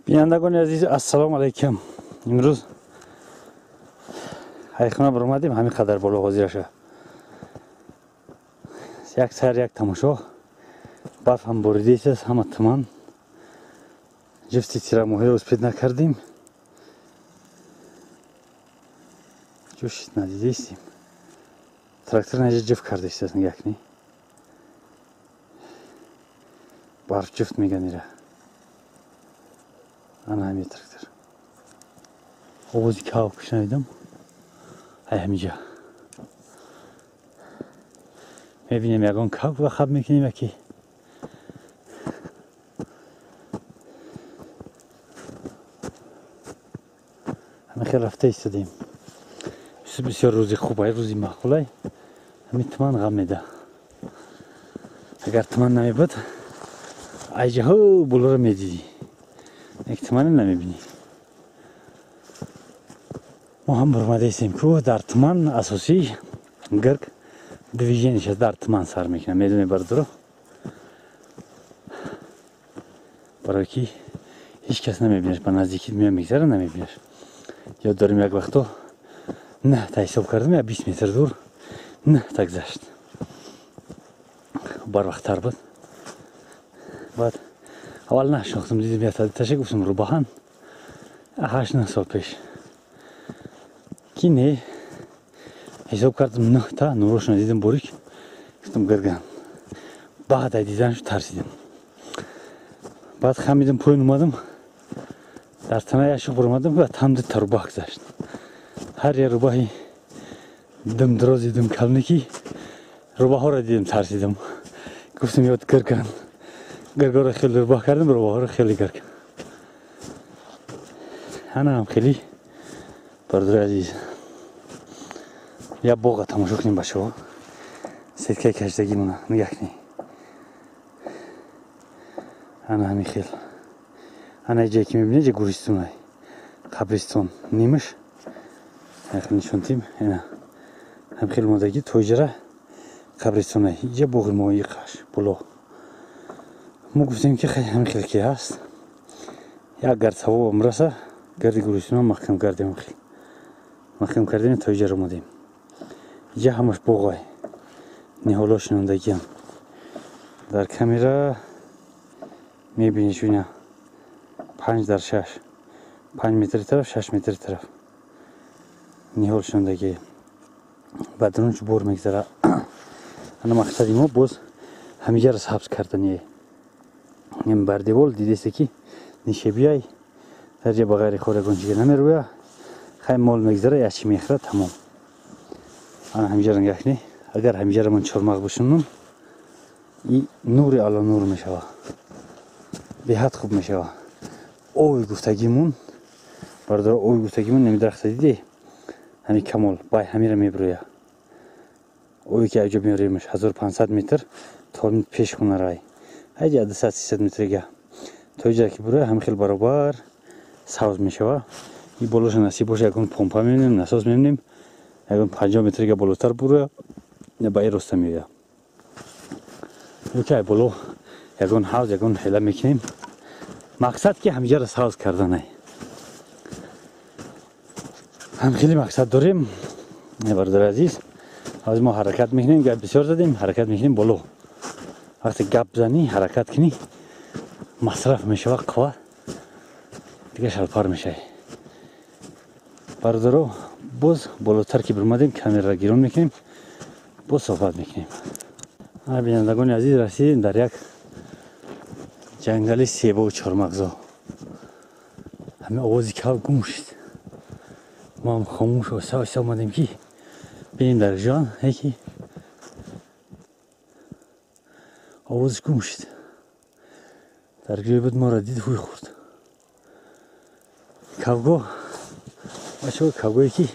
Бинандагони азиз, ассалому алайкум. Имрӯз ҳайхона баромадем, ҳамин қадар боло ҳозираша. Як сар як тамошо. Барф ҳам боридааст, ҳама туман. Ҷифти тирамоҳиро успед накардем. Ҷӯшид надидаистем. Трактор наҷа ҷифт кардааст, нигоҳ кунӣ. Барф ҷифт меган ира. Ана ҳамин трактор. Овози кав шунидам. Ай ҳаминҷа. Мебинем ягон кав ва хаб мекунем яки. Ҳамин хел рафта истодем. Бисёр рӯзи хубай, рӯзи маъқулай. Ҳамин туман ғам меда. Агар туман намебуд, айҷаҳо болоро медидӣ. Як тумане намебинӣ. Мо ҳам баромадаистем ку дар туман асосӣ гирг движенияш дар туман сар мекунад. Медонӣ бардоро? Барои ки ҳеҷ кас намебинаш, ба наздикӣ меоя мегзара намебинаш. Ёд дорем як вақто 9 та ҳисоб кардам, я 20 метр дур 9 та гузашт. Барвақттар буд. Баъд аввал нашинохтам, дидем я таша, гуфтам рӯбаҳан. 8-9 сол пеш. Ки не, ҳисоб кардам 9 та, нурошона дидам борик, гуфтам гирган. Баъд ай диданаш тарсидам. Баъд хамидам поён омадам, дар танаи ашиқ баромадам ва там 2 та рӯбаҳ гузашт. Ҳар як рӯбаҳи димдирози димкалники рӯбаҳоро дидам, тарсидам. Гуфтам ёд гирган. Гиргоро хеле рӯбаҳ кардам, рӯбаҳоро хеле гирг. Ана ҳам хеле бародари азиз. Як боға тамошо кунем бачаҳо. Сеткаи кашидагимона нигоҳ кунед. Ана ҳамин хел. Ана ҷое ки мебинед, ҷа гӯристонай. Қабристон нимаш. Яхел нишонтим. Ина ҳам хел модагӣ тоҷара қабристонай. Иҷа боғи мо иқаш боло. Мо гуфтем ки ҳамин хел ки ҳаст. Як гард савобам раса, гарди гӯристонам маҳкам кардем хел. Маҳкам кардем то иҷа омадем. Иҷа ҳамаш боғай. Ниҳоло шинондагиам. Дар камера мебинед ина 5 дар 6. 5 метри тараф, 6 метри тараф. Ниҳол шинондагӣ. Ба дарунш бор мегзара. Ана мақсади мо боз ҳамиҷаро сабз кардание. Ин бар девол дидесте ки нишебиай. Дар ҷа ба ғайри хор ягон чизе намерӯя. Хай мол мегзара, як чи мехӯра, тамом. Ана ҳамиҷаро нигоҳ кунед. Агар ҳамиҷаро ман чормағз бишунам, и нури ало нур мешава. Беҳад хуб мешава. Ови гуфтагимун, бародаро, ови гуфтагимун нами дарахта диде? Ҳами камол, бай ҳамира мебурӯя. Ови ки аҷоб меоремаш 1500 метр то пеш хонарай. Ҳайҷа 200-300 метрига. То иҷа ки бурӯя ҳами хел баробар сабз мешава. И болоша насиб боша ягон помпа мебинем, насос мебинем. Ягон 50 метрига болотар бурӯя, ба ин роста меоя. Ки ай боло ягон ҳавз, ягон ҳела мекунем. Мақсад ки ҳамиҷаро сабз карданай. Ҳам хеле мақсад дорем, бародари азиз. Ҳозир мо ҳаракат мекунем, гап бисёр задем, ҳаракат мекунем боло. Вақте гап занӣ, ҳаракат кунӣ, масраф мешава қувва, дига шалпар мешавӣ. Бародаро, боз болотар ки биромадем, камераро гирон мекунем, боз суҳбат мекунем. Бинандагони азиз, расидем дар як ҷангали себову чормағзо. Ҳамин овози кав гум шуд. Мо ҳам хомӯш оҳиста оҳиста омадем ки бинем дар ҷон яки овозаш гум шуд. Дар ҷое буд моро дид, ҳуй хӯрд. Кавго бачаҳо, кавгое ки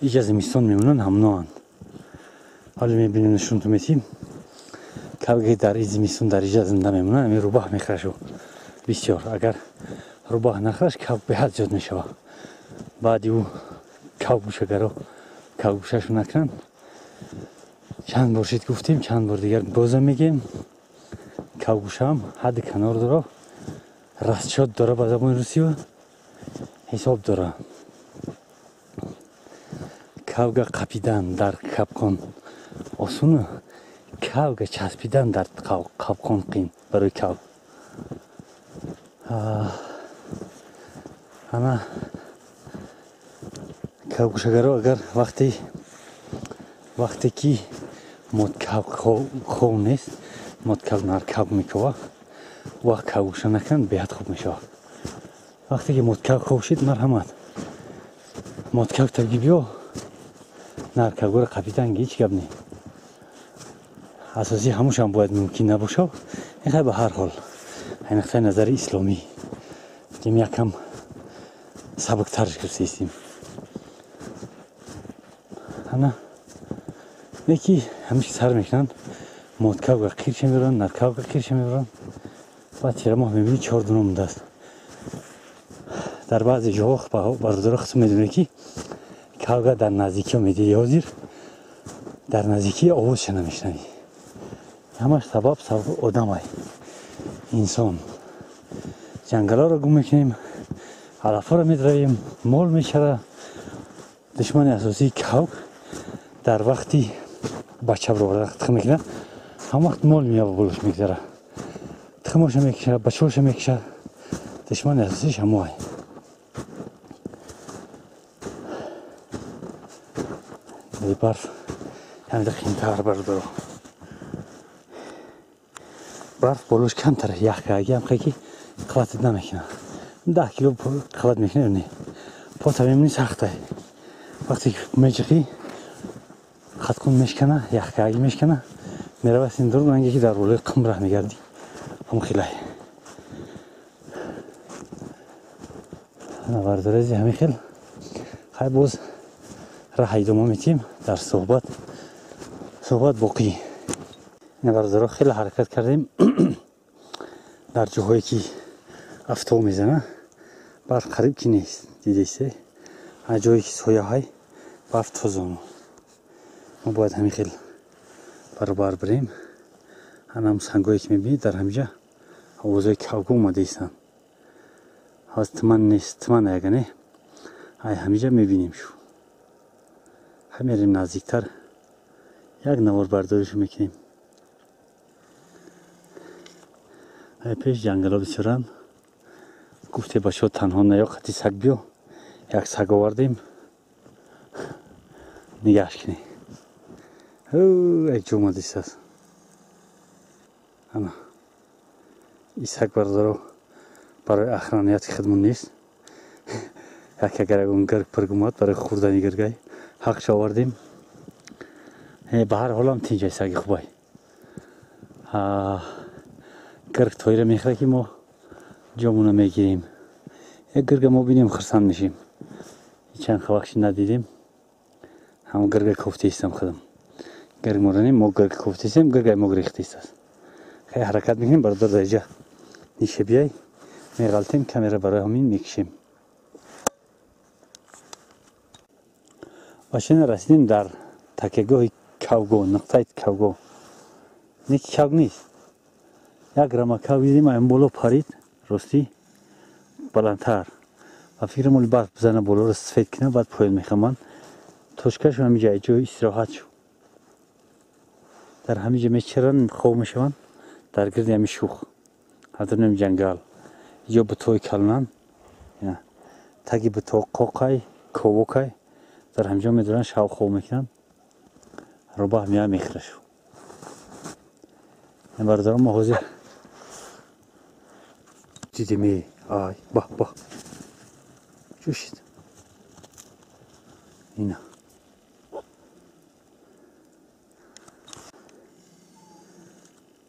иҷа зимистон мемонанд, ҳамноанд. Ҳоло мебинем, нишонтон метиҳем. Кавге дар и зимистон дар иҷа зинда мемонанд, ҳамин рӯбаҳ мехӯрашу бисёр. Агар рӯбаҳ нахӯраш, кав беҳад зиёд мешава. Баъди ӯ кавгӯшагаро кавгӯшашу накунанд. Чанд бор шид гуфтем, чанд бор дигар бозам мегӯем. Кавгӯшаам ҳадди канор дора. расчёт дора ба забони русӣ ҳисоб дора. Кавга қапидан дар қапқон осуну, кавга часпидан дар қапқон қин барои кав. Ана кавгушагаро агар вақте ки моткав хов нест, моткав наркав мекова, вақт кавгуша накунанд беҳад хуб мешавад. Вақте ки моткав хов шид, марҳамат, моткав таги биё, наркавгора қапидан ҳеҷ гап не. Асосӣ ҳамушам бояд мумкин набошад. Ин хай ба ҳар ҳол нуқтаи назари исломӣ ким якам сабуктарш гирифтаистем. Ана неки ҳамиш сар мекунанд, моткавга қирша мебаранд, наркавга қирша мебаранд. Баъд тирамоҳ мебинӣ 4 дуно мондааст. Дар баъзе ҷоҳо бародаро хусум медонед ки кавга дар наздикиҳо медиҳӣ, ҳозир дар наздикии овозша намешнавӣ. Ҳамаш сабаб одамай, инсон. Ҷангалҳоро гум мекунем, алафҳоро медравем, мол мечара. Душмани асосии кавг дар вақти бача бароварда тухм мекунад, ҳам вақт мол меява болош мегзара, тухмоша мекушад, бачаҳоша мекушад. Душмани асосиш ҳамоай. Барф ҳамида қиинтар бародаро. Барф болош камтар ях кардаги, ҳам ки қувватат намекунад. 10 кило қувват мекунад не. Пота мемонӣ сахтай. Вақте ки меҷиқӣ, хатқун мешкана, ях кардаги мешкана, мерава синдур ранге ки дар болои қум раҳ мегардӣ. Ҳам хелай. Ана бародарези ҳамин хел. Хай боз раҳ идома метиҳем дар суҳбат боқӣ. Ина бародаро хеле ҳаракат кардем дар ҷоҳое ки афтоб мезана, барф қариб ки нест, дидесте. Ҳар ҷое ки сояҳай барф тозон. Мо бояд ҳамин хел баробар бирем. Ҳанам сангое ки мебинед дар ҳаминҷа овозҳои кавго омада истанд. Ҳоз туман нест, туман ягане. Ай ҳаминҷа мебинем шу. Ҳамерем наздиктар, як навор бардоришу мекунем. Ай пеш ҷангалҳо бисёранд. Гуфте бачаҳо танҳо наё, қати саг биё. Як саг овардем, нигаҳш кунем. Як ҷо омада истааст. Ана ин саг бародаро барои охранияти худмон нест. Як агар ягон гирг пирг омад барои хӯрдани гиргай ҳақша овардем. Ба ҳар ҳолам тинҷай саги хубай. Гирг тоира мехӯрад ки мо ҷомона мегирем. Як гирга мо бинем хурсанд мешем. Чанд вақт надидем. Ҳам гирга кофтаистам худам. Гирг моранем, мо гирг кофтаистем, гиргай мо гирехтаистааст. Хеле ҳаракат мекунем бародар дар инҷа нише биёй, меғалтем, камера барои ҳамин мекушем. Бачина расидем дар такягоҳи кавго, нуқтаи кавго. Не ки кавг нест. Як рама кавг дидем, айн боло парид, ростӣ баландтар. Ба фикрам оли барф бизана болоро сфет кунад, баъд поён мехаманд. Точкашон ҳаминҷа ҷои истироҳат шуд. Дар ҳаминҷа мечаранд, хоб мешаванд, дар гирди ҳамин шух. Ҳадрунем ҷангал. Иҷо бутҳои калонанд. Таги бутҳо қоқай, ковокай. Дар ҳаминҷо медоранд, шаб хоб мекунанд. Рӯбаҳ меояд мехӯрад шу. Бародарон мо ҳозир дидем, ай баҳ баҳ ҷӯшид. Ина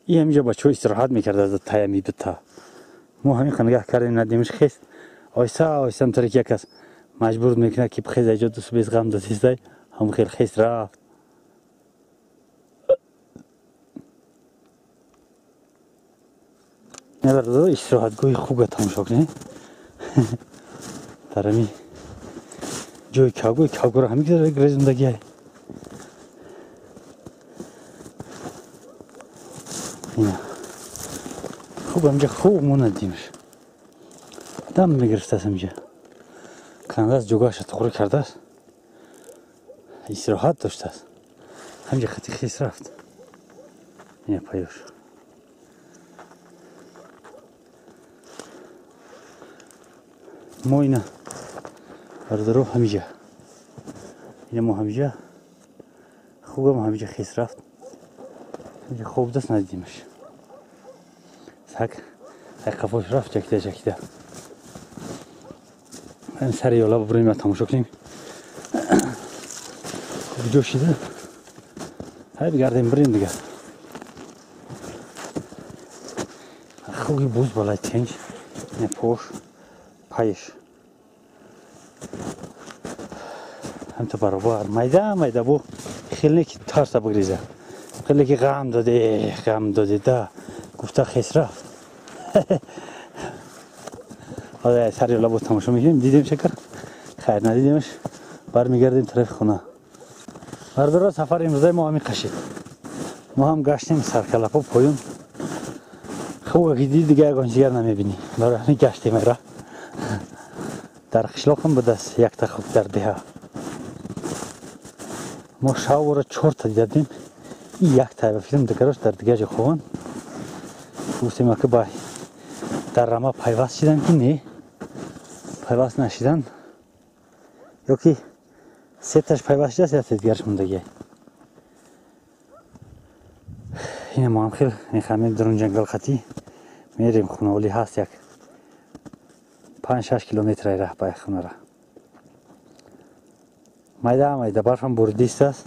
ин ҳаминҷо бачаҳо истироҳат мекард аз таями бита. Мо ҳамин нигаҳ кардем, надимш хест. Оҳиста оҳиста ҳамтаре ки як кас маҷбур мекунад ки хез аҷо дусту без ғам додистай, ҳам хел хест рафт. Бародаро истироҳатгоҳи хуба тамошо кунед. Дар ҳамин ҷои кавгои кавгоро ҳамин резондагиай. Ина хуб ҳаминҷа хуб мо надидимш. Дам мегирифтааст ҳамиҷа. Кандааст, ҷогаша туғри кардааст. Истироҳат доштааст. Ҳамиҷа хати хис рафт. Ина паёш. Мо ина бародаро ҳамиҷа. Ина мо ҳамиҷа. Хугам ҳамиҷа хис рафт. Ҳамиҷа хоб даст надидимаш. Сак ай қафош рафт ҷакида ҷакида. Сари ёла бибурем, тамошо кунем. Куҷо шида? Ҳай бигардем бирем дигар. Хуги буз балай тенҷ. Ина пош, пайш. Ҳамта баробар майда майда бу хеле ки тарса бигриза. Хеле ки ғам доде, ғам доде да. Гуфта хес рафт. Ҳозир сари ёла боз тамошо мекунем. Дидем шакар? Хайр, надидемаш. Бармегардем тарафи хона. Бародаро, сафари имрӯзаи мо ҳамин қашид. Мо ҳам гаштем саркалапо поён. Хуга ки дид дига ягон чизгар намебинӣ. Барои ҳамин гаштем ара. Дар қишлоқам будаст якта хук дар деҳа. Мо шавора чорта дидадем. И якта ба фикрам дигарош дар дигар ҷо хованд. Гуфтем ака бай дар рама пайваст шидан ки не, пайваст нашидан, ё ки сеташ пайваст шидааст, якта дигараш мондагиай. Ина мо ҳам хел мехамем дарун ҷангал хатӣ мерем хона, оли ҳаст як 5-6 километраи раҳ ба хонара. Майда майда барфам буридист аст.